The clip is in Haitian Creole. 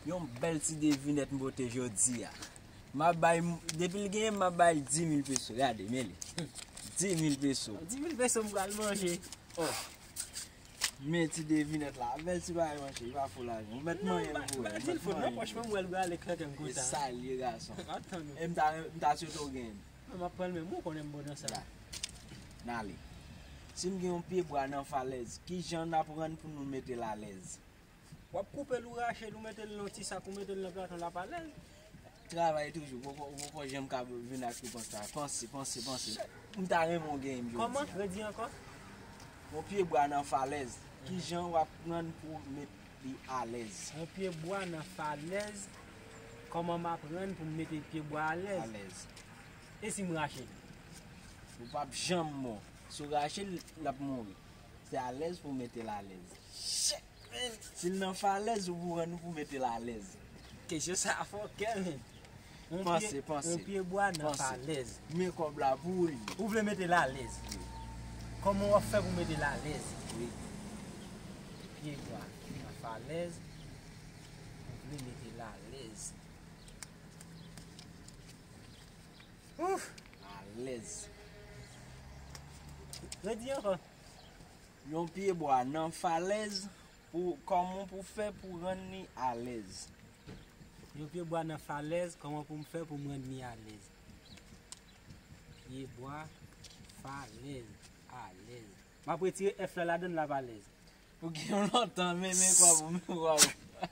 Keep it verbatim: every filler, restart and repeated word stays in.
Yon bèl ti devinèt m pote jodi a. M ap bay, depi l genyen, m ap bay dis mil peso. Gade, men li. Dis mil peso. Dis mil peso m pral manje. Oh. Men ti devinèt la. Bèl ti bagay manje. Li pa fo lajan. Ou mèt manyen pou wè. Ou mèt manyen. Nan pòch mwen, m wè l prale klète m konsa. E sa l ye, gason. E m ta, m ta swete w genyen. Mwen, m ap pran l menm, ou konnen m bon nan sa. N ale. Si n gen yon pye bwa nan falèz, ki jan n ap rann pou nou mete l alèz? W ap koupe l, ou rache l, ou mete l nan ti sak, ou mete l nan platon, l ap alèz. Travay toujou, ou poko, ou poko janm ka vin ak repons sa. Panse, panse, panse. M ta renmen w genyen m jodi a. Kòman? Redi ankò. Yon pye bwa nan falèz, ki jan w ap rann pou w met li alèz? Yon pye bwa nan falèz, kòman m ap rann pou m mete pye bwa alèz? Alèz. E si m rache l? Ou p ap janm mò. Si w rache l, l ap mouri. Se alèz pou w mete l alèz. Shit, man. Si l nan falèz, ou pou rann ou pou mete l alèz. Kesyon sa a fò kè, man. Yon pye, panse, panse, yon pye bwa nan falèz. Men kòb la pou ou li ye. Ou vle mete l alèz. Wi. Kòman w ap fè pou mete l alèz? Wi. Pye bwa nan falèz. Ou vle mete l alèz. Ouf! Alèz. Redi ankò. Yon pye bwa nan falèz, pou, kòman pou fè pou rann li alèz? Yon pye bwa nan falèz, kòman pou m fè pou m rann li alèz? Pye bwa, falèz, alèz. M ap retire F la ladan l, l ap alèz. Ou gen yon lontan, men, men kòb ou, men kòb ou.